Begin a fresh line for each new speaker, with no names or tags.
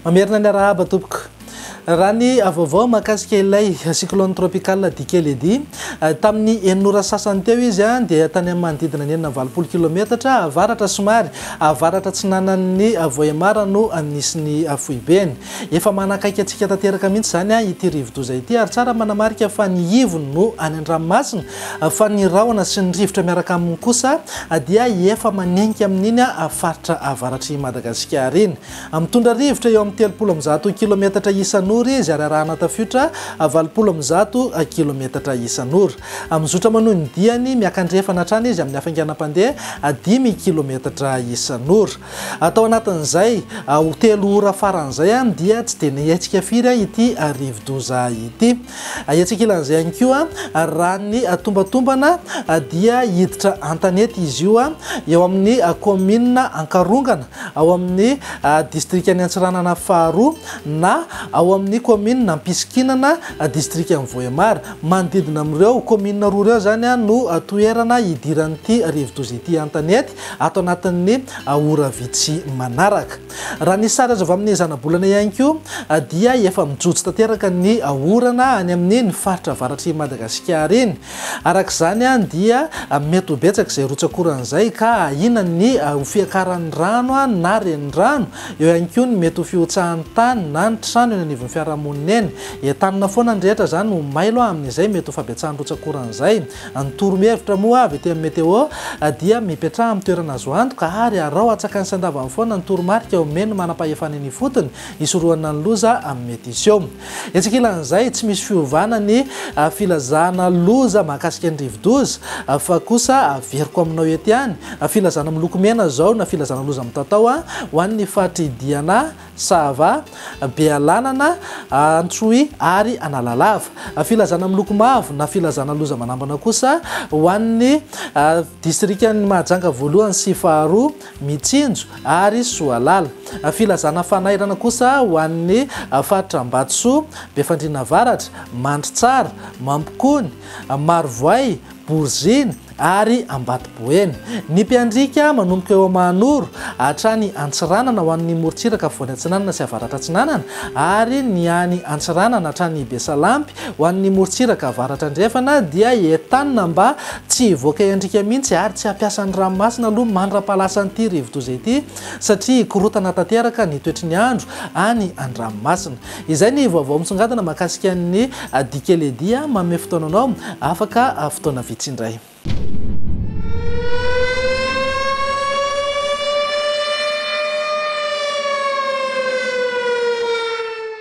Mamerina ny arahaba tompoko. Raha ny vaovao mahakasika ilay cyclone tropical Dikeledi, tamin'ny enina ora sasany teo izy dia tany amin'ny manodidina ny 86 kilometatra avaratra somary avaratra atsinanan'ny Vohemar no nisy ny foibeny. Efa manakaiky antsika tanteraka mihitsy izany ity rivodoza ity ary tsara manamarika fa ny ivony no any an-dranomasina fa ny rahona sy ny rivotra miaraka aminy kosa dia efa manenika amin'iny faritra avaratr'i Madagasikara iny. Mitondra rivotra eo amin'ny 130 kilometatra isan'ora izy ary arahana tafiotra 180 kilometatra isan'ora. Mizotra manohy ny diany miakandrefana hatrany izy amin'ny hafainganam-pandeha 5 kilometatra isan'ora. Tao anatin'izay ho 3 ora farany izay dia tsy dia nihetsika firy ity rivodoza ity. Etsy ankilan'izay ihany koa, raha ny tombatombana dia hiditra an-tanety izy io eo amin'ny kaominina Ankarongana ao amin'ny distrikan'i Antsiranana faharoa na ao amin'ny kaominina Ampisikinana distrikan'i Vohemar. Manodidina amin'ireo kaominina roa ireo izany no toerana hidiran'ity rivodoza ity an-tanety ato anatin'ny ora vitsy manaraka. Raha ny sary azo avy amin'ny zanabolana ihany koa dia efa mijojo tanteraka ny orana any amin'iny faritra avaratr'i Madagasikara iny. Araka izany dia mety ho betsaka izay rotsak'orana izay ka ahiana ny ho fiakaran'ny rano na renirano, eo ihany koa ny mety ho fihotsahan'ny tany na ny trano eny anivon'ny fiarahamonina eny. Entanina foana ny rehetra izany ho mailo amin'izay mety ho fabetsahan'ny rotsak'orana izay. Ny torohevitra moa avy ety amin'ny Météo dia mipetraha amin'ny toerana azo antoka ary araho antsakany sy andavany foana ny toromarika omen'ny manam-pahefana eny ifotony hisorohana ny loza amin'ny mety hiseho. Etsy ankilan'izay, tsy misy fiovana ny filazana loza mahakasika ny rivodoza fa kosa averiko aminao eto ihany, filazana miloko mena izao na filazana loza mitatao ho an'ny faritr'i Diana, Sava, Bealanana, Antsohihy ary Analalava. Filazana miloko mavo na filazana loza manambana kosa ho an'ny distrikan'i Mahajanga voalohany sy faharoa, Mitsinjo ary Soalala. Filazana fanairana kosa ho an'ny faritra Ambatosoa, Befandriana Avaratra, Mandritsara, Mampikony, Marovoay, Boriziny ary Ambatoboeny. Ny mpiandriaka manomboka eo Mahanoro hatrany Antsiranana ho an'ny morontsiraka afovoany atsinanana sy avaratra atsinanana ary ny any Antsiranana hatrany Besalampy ho an'ny morontsiraka avaratra andrefana dia entanina mba tsy hivoaka hiandriaka mihitsy ary tsy hampiasa ny ranomasina aloha mandra-pahalasan'ity rivodoza ity satria hikorotana tanteraka ny toetry ny andro any an-dranomasina. Izay ny vaovao misongadina mahakasika ny Dikeledi manome fotoana anao afaka fotoana vitsy indray.